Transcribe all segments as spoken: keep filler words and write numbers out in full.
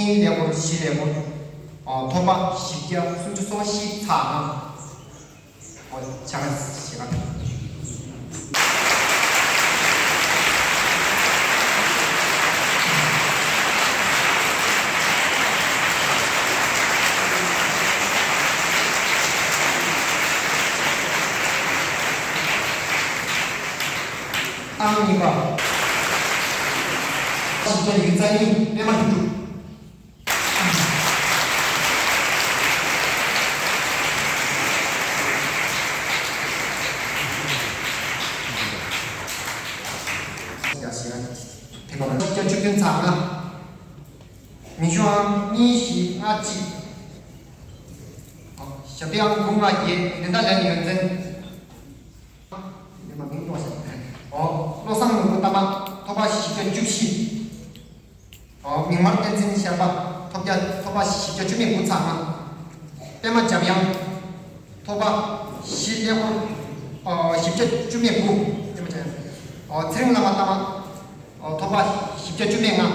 གཉིས་ཀླད་ཀོར་བཞི་ཀླད་ཀོར། ཨོ། ཐོབ་པ་བཞི་བརྒྱ་སུམ་ཅུ་སོ་བཞི་ཚང་ང་། ཨོ། ཆ་ག་ཞེ་ག་ཨང་གཉིས་པ། བཞི་བརྒྱ་ཡིག་རྩ་གཉིས། པད་མ་དོན་གྲུབ། ཡ་ཞེ་ག་ཐེག་པ་བཞི་བརྒྱ་བཅུ་བདུན་ཚང་ང་། མིང་གཞུང་ཨང་གཉིས་བཞི་ལྔ་གཅིག། ཞབས་བརྟན་ཨང་དགུ་ལྔ་བརྒྱད། ལེན་བདག་ལེན་ཡོན་ཏན། ཨོ། བློ་བཟང་ནོར་བུ་ལྟ་མ། ཐོབ་པ་བཞི་བརྒྱ་བཅུ་བཞི། ཨོ། མིག་དམར་བསྟན་འཛིན་ཤར་པ། ཐོབ་བརྒྱ། ཐོབ་པ་བཞི་བརྒྱ་བཅུ་མེད་དགུ་ཚང་ང་། པད་མ་འཇམ་དབྱངས། ཐོབ་པ་བཞི་ཀླད་ཀོར། ཨོ། བཞི་བརྒྱ་བཅུ་མེད་དགུ། པད་མ་འཇམ་དབྱངས། ཨོ། ཚེ་རིང་བླ་མ་ལྟ་མ། ཨོ། ཐོབ་པ་བཞི་བརྒྱ་བཅུ་མེད་ལྔ།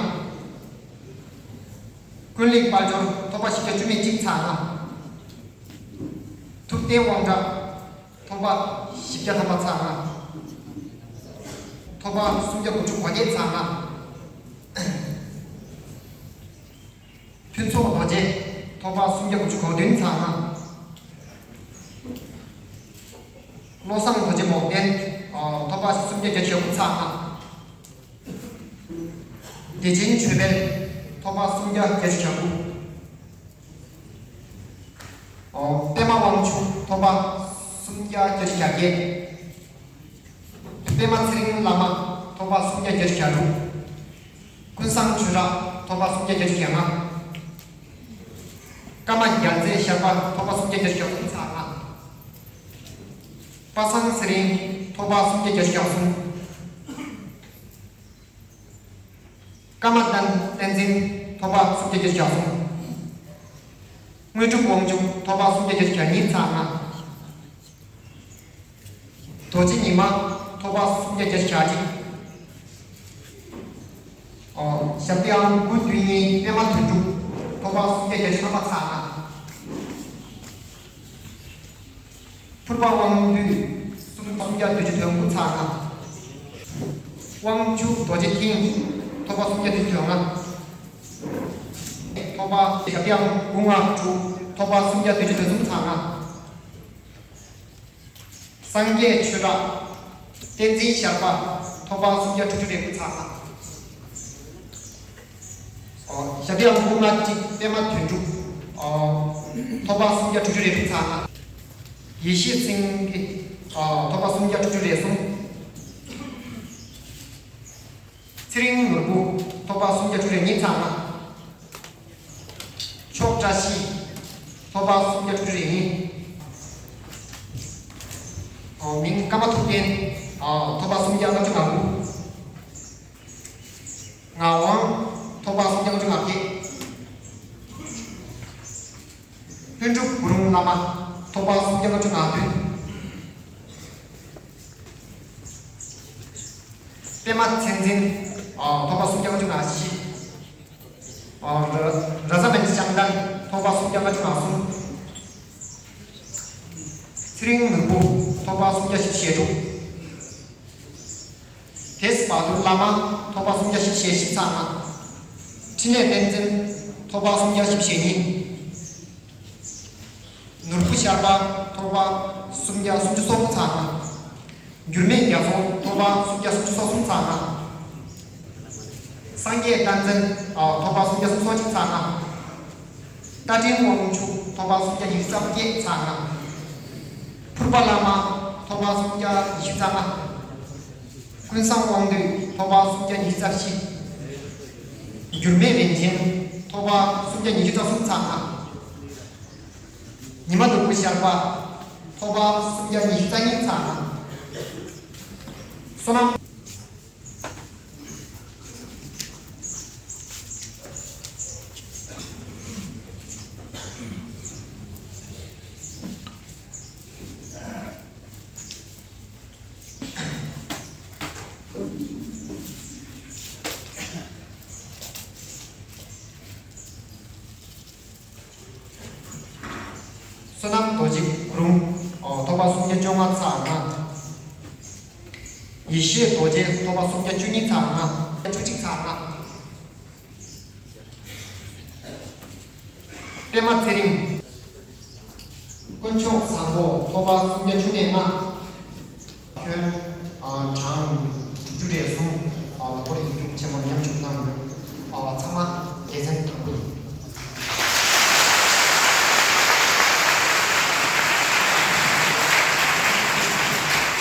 ཀུན་ལེགས་དཔལ་འབྱོར། ཐོབ་པ་བཞི་བརྒྱ་བཅུ་མེད་གཅིག་ཚང་ང་། ཐུབ་བསྟན་དབང་གྲགས། ཐོབ་པ་བཞི་བརྒྱ་ཐམ་པ་ཚང་ང་། ཐོབ་པ་སུམ་བརྒྱ་དགུ་བཅུ་གོ་བརྒྱད་ཚང་ང་། ཕུན་ཚོགས་རྡོ་རྗེ། ཐོབ་པ་སུམ་བརྒྱ་དགུ་བཅུ་གོ་བདུན་ཚང་ང་། བློ་བཟང་རྡོ་རྗེ་རྨོག་ལྡན། ཨ། ཐོབ་པ་སུམ་བརྒྱ་བརྒྱད་ཅུ་གྱ་དགུ་ཚང་ང་། བདེ་ཆེན་ཆོས་འཕེལ། ཐོབ་པ་སུམ་བརྒྱ་བརྒྱད་ཅུ་གྱ་དགུ། ཨོ། པད་མ་དབང་ཕྱུག། ཐོབ་པ་སུམ་བརྒྱ་བརྒྱད་ཅུ་གྱ་བརྒྱད། པད་མ་ཚེ་རིང་བླ་མ། ཐོབ་པ་སུམ་བརྒྱ་བརྒྱད་ཅུ་གྱ་དྲུག། ཀུན་བཟང་ཆོས་གྲགས། ཐོབ་པ་སུམ་བརྒྱ་བརྒྱད་ཅུ་གྱ་ལྔ། ཀརྨ་རྒྱལ་མཚན་ཤར་པ། ཐོབ་པ་སུམ་བརྒྱ་བརྒྱད་ཅུ་གྱ་གསུམ་ཚང་ང་། པ་སངས་ཚེ་རིང་། ཐོབ་པ་སུམ་བརྒྱ་བརྒྱད་ཅུ་གྱ་གསུམ། ཀརྨ་བསྟན་བསྟན་འཛིན། ཐོབ་པ་སུམ་བརྒྱ་བརྒྱད་ཅུ་གྱ་གསུམ། དངོས་གྲུབ་དབང་ཕྱུག། ཐོབ་པ་སུམ་བརྒྱ་བརྒྱད་ཅུ་གྱ་གཉིས་ཚང་ང་། རྡོ་རྗེ་ཉི་མ། ཐོབ་པ་སུམ་བརྒྱ་བརྒྱད་ཅུ་གྱ་གཅིག། ཨོ། ཞབས་བརྟན་ཨང་དགུ་བདུན་གཉིས། པད་མ་དོན་གྲུབ། ཐོབ་པ་སུམ་བརྒྱ་བརྒྱད་ཅུ་ཐམ་པ་ཚང་ང་། ཕུར་པ་དབང་འདུས། སུམ་བརྒྱ་བདུན་ཅུ་དོན་དགུ་ཚང་ང་། དབང་ཕྱུག་རྡོ་རྗེ་མཐིང་། ཐོབ་པ་སུམ་བརྒྱ་བདུན་ཅུ་དོན་ལྔ། ཐོབ་པ་ཞབས་བརྟན་དབང་དགུ་ལྔ་དྲུག། ཐོབ་པ་སུམ་བརྒྱ་བདུན་ཅུ་དོན་གསུམ་ཚང་ང་། སངས་རྒྱས་ཆོས་གྲགས། བསྟན་འཛིན་ཤར་པ། ཐོབ་པ་སུམ་བརྒྱ་དྲུག་ཅུ་རེ་དགུ་ཚང་ང་། ཨོ། ཞབས་བརྟན་དབང་དགུ་ལྔ་གཅིག། པད་མ་དོན་གྲུབ། ཨོ། ཐོབ་པ་སུམ་བརྒྱ་དྲུག་ཅུ་རེ་དྲུག་ཚང་ང་། ཡེ་ཤེས་སེང་གེ། ཨོ། ཐོབ་པ་སུམ་བརྒྱ་དྲུག་ཅུ་རེ་གསུམ། ཚེ་རིང་ནོར་བུ། ཐོབ་པ་སུམ་བརྒྱ་དྲུག་ཅུ་རེ་གཉིས་ཚང་ང་། མཆོག་བཀྲ་ཤིས། ཐོབ་པ་སུམ་བརྒྱ་དྲུག་ཅུ་རེ་གཉིས། ཨོ། མིང་ཀརྨ་ཐུབ་བསྟན། ཨོ། ཐོབ་པ་སུམ་བརྒྱ་ལྔ་བཅུ་ང་དགུ། ངག་དབང་། ཐོབ་པ་སུམ་བརྒྱ་ལྔ་བཅུ་ང་བརྒྱད། ལྷུན་གྲུབ་གུ་རུ་བླ་མ། ཐོབ་པ་སུམ་བརྒྱ་ལྔ་བཅུ་ང་བདུན། པད་མ་མཚན་འཛིན། ཨ། ཐོབ་པ་སུམ་བརྒྱ་ལྔ་བཅུ་ང་བཞི། ཨ། ར་ར་ས་མན་ཤང་ཏན། ཐོབ་པ་སུམ་བརྒྱ་ལྔ་བཅུ་ང་གསུམ། ཚེ་རིང་ནོར་བུ། ཐོབ་པ་སུམ་བརྒྱ་བཞི་བཅུ་ཞེ་དྲུག། དེ་སྦ་དུར་བླ་མ། ཐོབ་པ་སུམ་བརྒྱ་བཞི་བཅུ་ཞེ་བཞི་ཚང་ང་། ཕྲིན་ལས་བསྟན་འཛིན། ཐོབ་པ་སུམ་བརྒྱ་བཞི་བཅུ་ཞེ་གཉིས། ནོར་བུ་ཤར་པ། ཐོབ་པ་སུམ་བརྒྱ་སུམ་ཅུ་སོ་དགུ་ཚང་ང་། འགྱུར་མེད་རྒྱ་མཚོ། ཐོབ་པ་སུམ་བརྒྱ་སུམ་ཅུ་སོ་གསུམ་ཚང་ང་། སངས་རྒྱས་བསྟན་འཛིན། ཨ། ཐོབ་པ་སུམ་བརྒྱ་སུམ་ཅུ་སོ་གཅིག་ཚང་ང་། རྟ་མགྲིན་དབང་ཕྱུག། ཐོབ་པ་སུམ་བརྒྱ་ཉི་ཤུ་རྩ་བརྒྱད་ཚང་ང་། ཕུར་པ་བླ་མ། ཐོབ་པ་སུམ་བརྒྱ་ཉི་ཤུ་རྩ་ལྔ། ཀུན་བཟང་དབང་འདུས། ཐོབ་པ་སུམ་བརྒྱ་ཉི་ཤུ་རྩ་བཞི། འགྱུར་མེད་རིན་ཆེན། ཐོབ་པ་སུམ་བརྒྱ་ཉི་ཤུ་རྩ་གསུམ་ཚང་ང་། ཉི་མ་ནོར་བུ་ཤར་པ། ཐོབ་པ་སུམ་བརྒྱ་ཉི་ཤུ་རྩ་གཉིས་ཚང་ང་། བསོད་ནམས། བསོད་ནམས་རྡོ་རྗེ་གུ་རུ། ཨོ། ཐོག་པ་སུམ་བརྒྱ་བཅོ་ལྔ་ཚར་ལྔ། ཡེ་ཤེས་རྡོ་རྗེ་ཐོག་པ་སུམ་བརྒྱ་བཅུ་གཉིས་ཚར་ལྔ། བཅུ་གཅིག་ཚར་ལྔ། པདྨ་ཚེ་རིང་། དཀོན་མཆོག་བཟང་པོ་ཐོག་པ་སུམ་བརྒྱ་བཅུ་ནས་ལྔ། ཁྱོད། ཨ། གྲངས་དྲུག་ཅུ་རེ་གསུམ། ཨ། ལ་ཕོ་རིགས་རྒྱུག་ཆེན་མོ་ཉམས་བཅུག